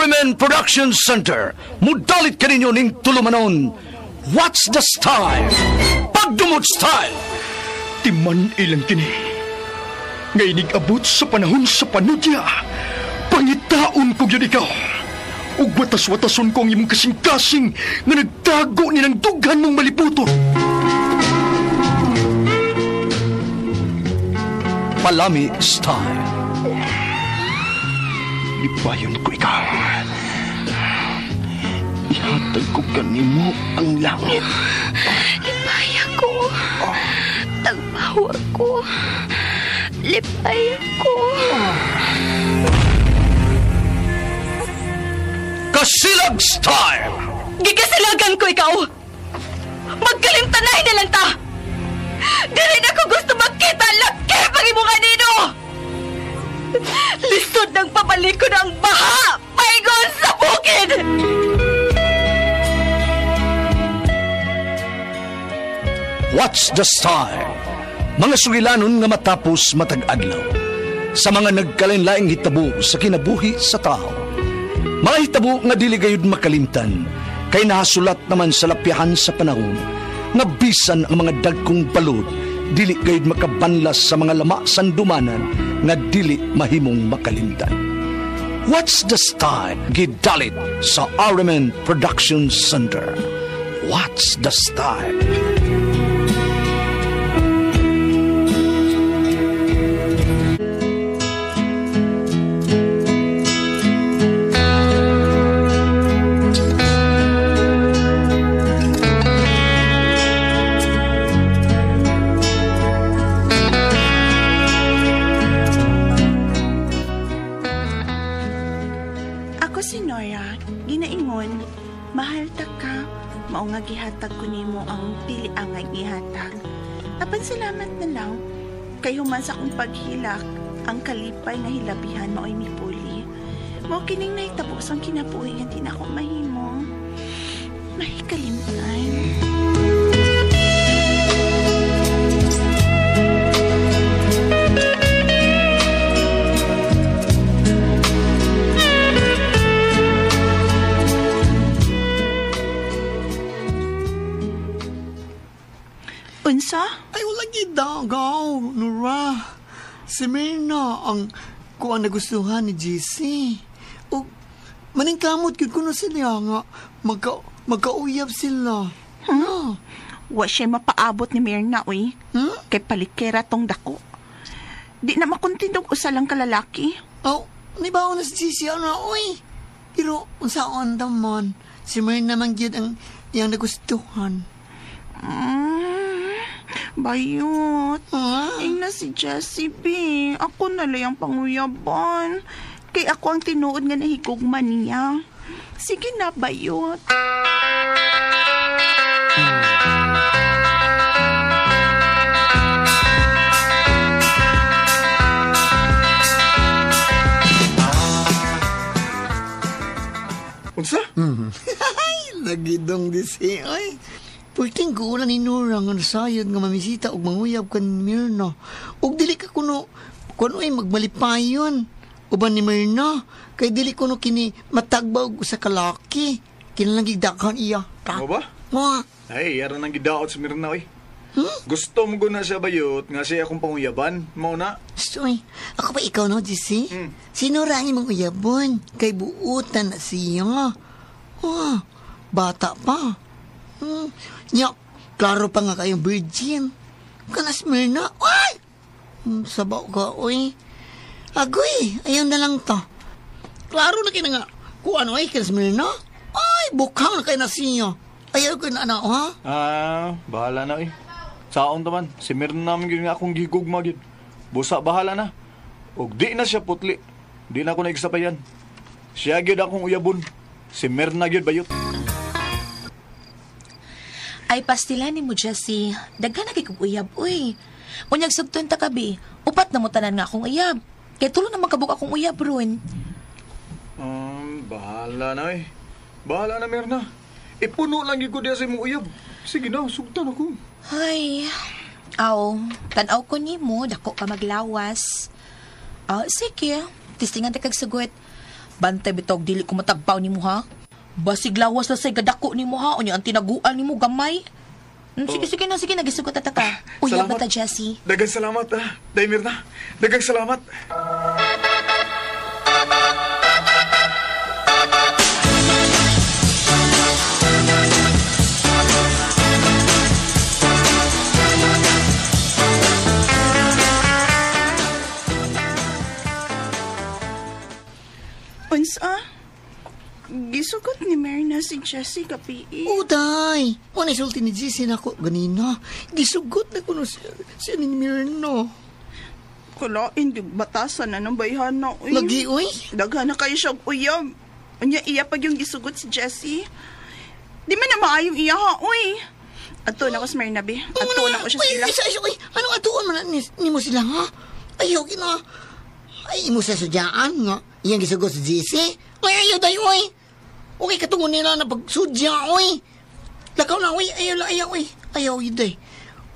RMN Production Center, mudalit kaninyo ning tulumanon. What's the style? Pagdumot style! Timan ilang kini. Nga inig-abot sa panahon sa panudya, pangitaon ko gyud ikaw. Ug watas-watason ko ang imong kasing-kasing nga nagtago ni ng dughan mong maliputon. Palami style. Lipayon ko ikaw. Ihatag ko kanimo ang langit. Lipaya ko. Tagbawa ko. Lipaya ko. Kasilag style! Gikasilagan ko ikaw! Magkalimtanay na lang ta! Dili na ko gusto magkita laki pag imong anino! Lisod ng pabalikon ang baha! Paingon sa bukid! What's the style? Mga sugilanon nga matapos matag adlaw. Sa mga nagkalain-laing hitabo sa kinabuhi sa tao. Mga hitabo nga dili gayud makalimtan, kay nahasulat naman sa lapyahan sa panahon, nga bisan ang mga dagkong balod, dili gayud makabanlas sa mga lama sandumanan nga dili mahimong makalimtan. What's the style? Gidalit sa RMN Production Center. What's the style? Ako si Nora, ginaingon, mahal ta ka, mao nga gihatag ko nimo ang dili angay gihatag. Apan salamat na lang, kay human sa akong paghilak, ang kalipay nga hilabihan mao'y mipuli. Mao kining nahitabo sang kinabuhi nga di na ako mahimo. Mahikalimtan. Unsa? Ay, wala gidagaw, Nora. Si Myrna ang kuang nagustuhan ni JC. O, maningkamot yun kuno sila nga magkauyab sila. Hmm? Wa siya mapaabot ni Myrna, uy. Hmm? Kay palikera tong dako. Di na makuntindog usa lang kalalaki. Oh, nibaw na si JC, ano, uy. Pero, unsaon man, si Myrna man gyud ang iyang nagustuhan. Bayot. Ah? Ing na si Jessie B. Ako na lang ang panguyaban. Kay ako ang tinuod nga nahigugma niya. Sige na, bayot. Unsa? Ay, lagidong disi, ay. Pulting guulan ni Nora nga nasayod nga mamisita og manguyab kan Myrna. Og dili ka kuno kuno ay magmalipayon uban ni Myrna kay dili kuno kini matagbaw og usa ka laki. Kinalang gigdakan iya. Mo ba? Mo. Ay, yara nang gidaot si Myrna oy. Gusto mo guna siya bayot nga siya akong panguyaban. Mao na. Gusto, oy. Ako pa ikaw no, JC? Si Nora ang imong uyabon kay buutan na siya. Oh, bata pa. Nya, klaro pa nga kayong virgin. Kanas Myrna, ay! Sabaw ka, oy. Agoy, ayaw na lang to. Klaro na kina nga, kung ano ay, kanas Myrna. Ay, bukang na kayo na siya. Ayaw ko na, ano, ha? Ah, bahala na, oy. Saon taman, si Myrna naman yun nga akong gigugma, yun. Busa, bahala na. Og di na siya putli. Di na ako naigsapayan. Siya gyud akong uyabon. Si Myrna gyud bayot. Ay, pastila ni mo, Jessie. Daghan na kay kog uyab, uy. Unyag sugton ta kabi. Upat na mo tanan nga akong uyab. Kay tulo na magkabuk akong uyab ron. Bahala na, eh. Bahala na, Myrna. Ipuno lang gyud ko diya sa imong uyab. Sige na, sugtan ako. Ay, aw, tan-aw ko nimo, dako ka maglawas. Sige, tistingan ta kag sugot. Bantay bitog dili ko matagpaw nimo ha. Basig lawas na say gadako nimo ha, unya ang tinaguan nimo gamay. Sige, sige na, gisugot ta ka. Uyab ba ta, Jessie? Dagang salamat, ah. Day Mirna. Dagang salamat. Unsa? Gisugot ni Myrna si Jessie gabi. Uday! Wala isulti ni Jessie na ako ganina. Gisugot na ko no siya ni Myrna. Kalain, di batasan na ng bayhana. Uy. Lagi, uy. Daghan na kayo siyang uyab. Unya, iya pag yung gisugot si Jessie. Di man na maayong iya ha, uy. Ato na ko sa Myrna, be. Ato na ko siya uy, sila. Uy, anong atuon man ni mo sila, ha? Ayaw, gina. Ay, imo sa sudyaan nga. Iyang gisugot si Jessie. Ay, ayaw, day, uy. Okay, katungo nila na pagsudya, uy. Lakaw na, uy. Ayaw, ayaw, uy. Ayaw, yun, day.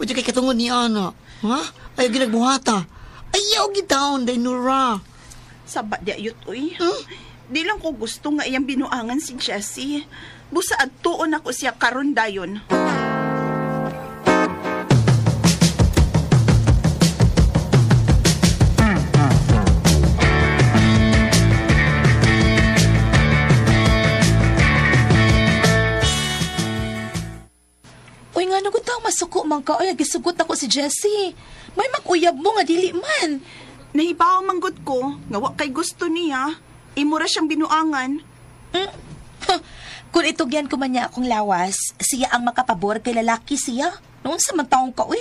Uy, kay katungo ni Ana. Ha? Ayaw, ginagbuhata. Ayaw, gitaon, day, Nora. Saba di ayot, uy. Di lang ko gusto nga iyang binuangan si Jessie. Busa adtuon ako siya karon dayon. Uy, nga nung tao masuko man ka, uy, gisugot ako si Jessie. May mag-uyab mo nga dili man. Nahibaw manggut ko, nga wa kay gusto niya. Imura siyang binuangan. Kung itugyan ko man niya akong lawas, siya ang makapabor kay lalaki siya. Noon sa man taong ka, uy.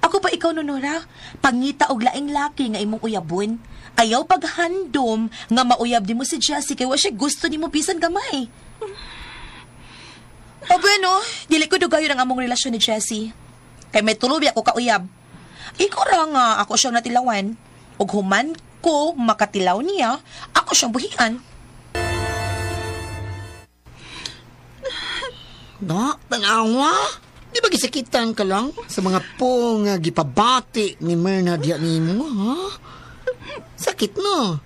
Ako pa ikaw, Nonora, pangita og laing laki nga imong uyabon. Ayaw paghandom nga mauyab di mo si Jessie kay wa siya gusto nimo bisan gamay. O bueno, dili ko dugayon ang among relasyon ni Jessie. Kay may tulubi ako kauyab. Ikaw ra nga ako siyang natilawan. Ug human ko makatilaw niya, ako siyang buhian. Na, tanawa. Di ba gisakitan ka lang sa mga po nga gipabati ni Myrna diya nimo, ha? Sakit no?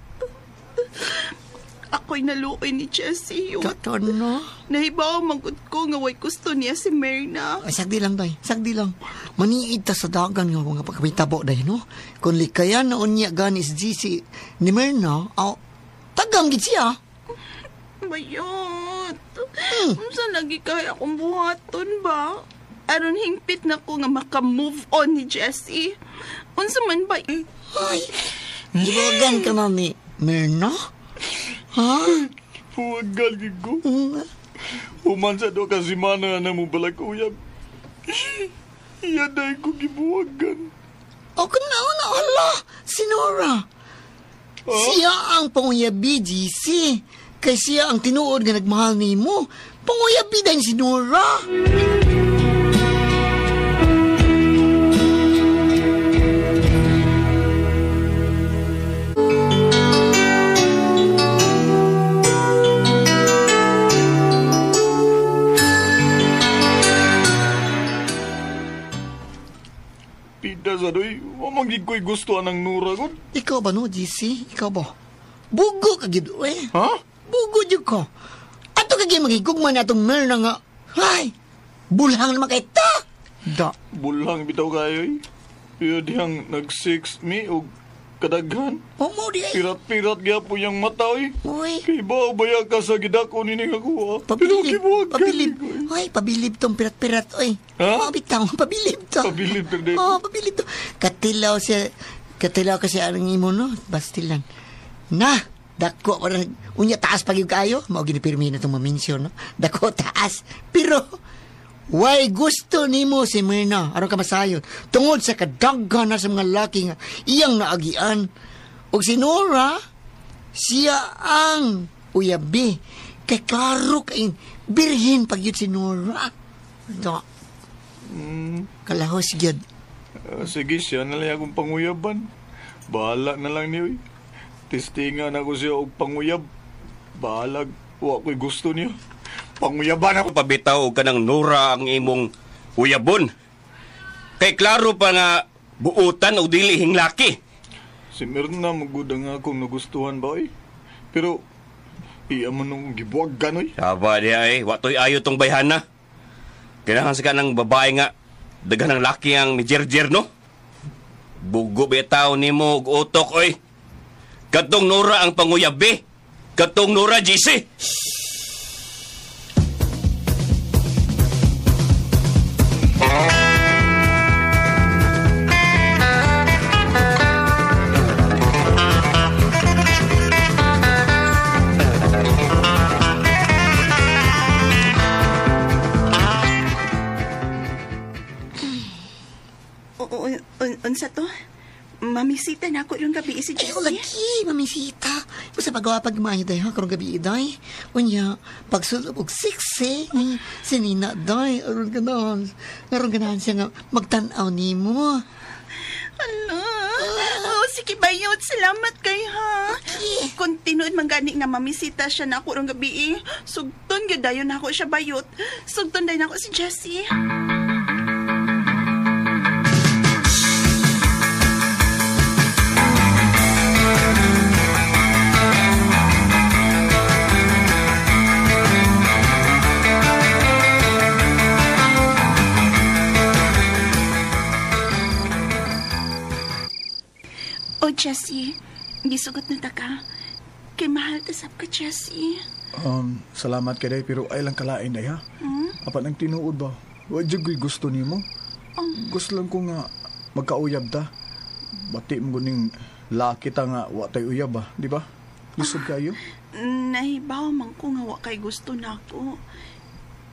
Ako'y naluoy ni Jessie yun. Katon no? Nahibaw manggut ko nga way gusto niya si Myrna. Ay, sagdi lang, day. Sagdi lang. Maniid ta sa dagan nga mga pagkamitabo, day, no? Kung likayan na unya gani si Jessie ni Myrna, aw, tagam gid siya. Bayot. Unsa lagi kaya akong buhaton ba? Aron hingpit na ko nga maka-move on ni Jessie. Unsa man ba? Ay, gibagan ka na ni Myrna? Ha? Huwagal gid ko. Human sa do kasi mana na mo balag uyab. Iya day ko gibuwagan. O kung nauna, ala, si Nora. Siya ang panguyabi, GC. Kay siya ang tinuod nga nagmahal nimo. Panguyabi din si Nora. Pida sa doy, wa man gid ko'y gusto anang Nora gud. Ikaw ba no, GC? Ikaw ba? Bugo ka gid, eh. Ha? Bugo jud ko. Ato ka gid magigugma na atong Myrna nga. Ay, bulhang naman kay ta. Da. Bulhang bitaw kayo eh. Iya dihang nag-sex mi og kadaghan. O mo di ay. Pirat-pirat gyapon yang mata oy. Uy. Kay ba baya ka sa gidako ni nga kuha. Pero Pabilib, gibuwagan pabilib. ko, eh. Ay, pabilib tong pirat-pirat, oy. Ha? Oh, bitaw, pabilib to. Pabilib to, dito. Oh, pabilib to. Katilaw siya, katilaw kasi ang imo, no? Bastilan. Na, dako, parang, unya taas pag yung kayo. Mao ginipirmi na itong maminsyon, no? Dako, taas. Pero, way gusto nimo si Myrna, aron ka masayon. Tungod sa kadaghan na sa mga laki nga iyang naagian. Og si Nora, siya ang uyabi. Kay klaro kay birhin pag yun si Nora. Do. Kalahos gyud. Sige, siya na lang akong panguyaban. Bahala na lang niyo. Testingan ako siya og panguyab. Bahalag, wa ko'y gusto niya. Panguyaban ako. Pabitaw ka ng Nora ang imong uyabon. Kay klaro pa nga buutan o dili hinglaki. Si Myrna magud ang akong nagustuhan ba eh. Pero Iya mo nung gibuwag ganoy. Saba diha eh, watoy ayo tong bayhana. Kailangan sa ka ng babae nga, daghan ng laki ang ni Jerjer, no? Bugo bitaw nimo og utok, oy. Katong Nora ang panguyabi. Katong Nora, GC. Unsa to? Mamisita na ako yung gabi si Ay, Jessie. lagi, mamisita. Basta pagawa pag maayo day, ha, karong gabi day. Unya, pagsulog og siksi, ni si Nina day, aron ganahan. Aron ganahan siya nga magtan-aw nimo. Ala. Oh, sige bayot, salamat kay ha. Kung tinuod man gani nga mamisita siya na ako rong gabi eh. Sugton gyud dayon ako siya bayot. Sugton dayon ako si Jessie. Oh, Jessie, gisugot na ta ka. Kay mahal ta sab ka, Jessie. Salamat kay day, pero ay lang kalain day ha. Apan ang tinuod ba? Wa jud ko'y gusto nimo. Gusto lang ko nga magkauyab ta. Bati mo guning laki ta nga wa tay uyab ba, di ba? Lisod kayo? Nahibaw man ko nga wa kay gusto nako.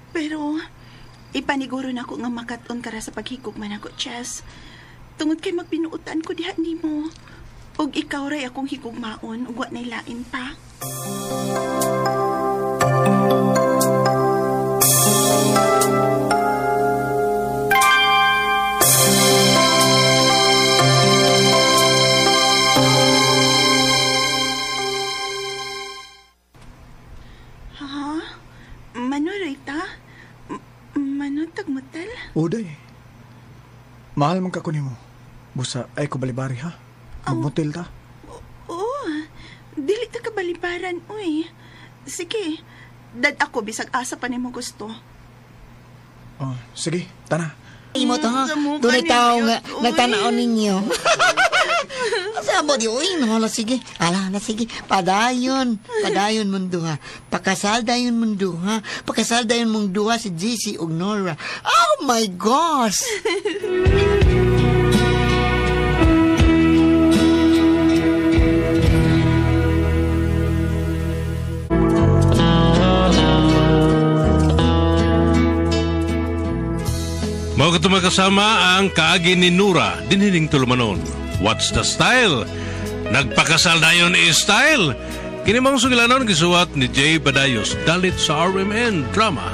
Pero ipaniguro nako nga makat-on kara sa paghigog man ako, Chess. Tungod kay magbinuotan ko diha nimo. Ug ikaw ray akong higugmaon ug wa nay lain pa. Ha? Mano, Rita? Mano, tagmutal? Uday. Mahal man ka ko nimo. Busa ay ko balibari ha. Magmotel ta. Oo, dili ta kabalibaran, uy. Sige, dad ako bisag asa pa nimo gusto. Oh, sige, tana. Imo to, ha? Sa mukha Dunay ni tao nga, Bayot, uy. nagtanaw ninyo. Sa amo di, uy, no, sige. Ala, ala, sige. Padayon. Padayon mong duha. Pakasal dayon mong duha. Pakasal dayon mong duha si GC ug Nora. Oh my gosh! Mao kato makasama ang kaagi ni Nora dinhining tulumanon. What's the style? Nagpakasal dayon is style. Kini mga sugilanon gisuwat ni Jay Badayos dalit sa RMN Drama.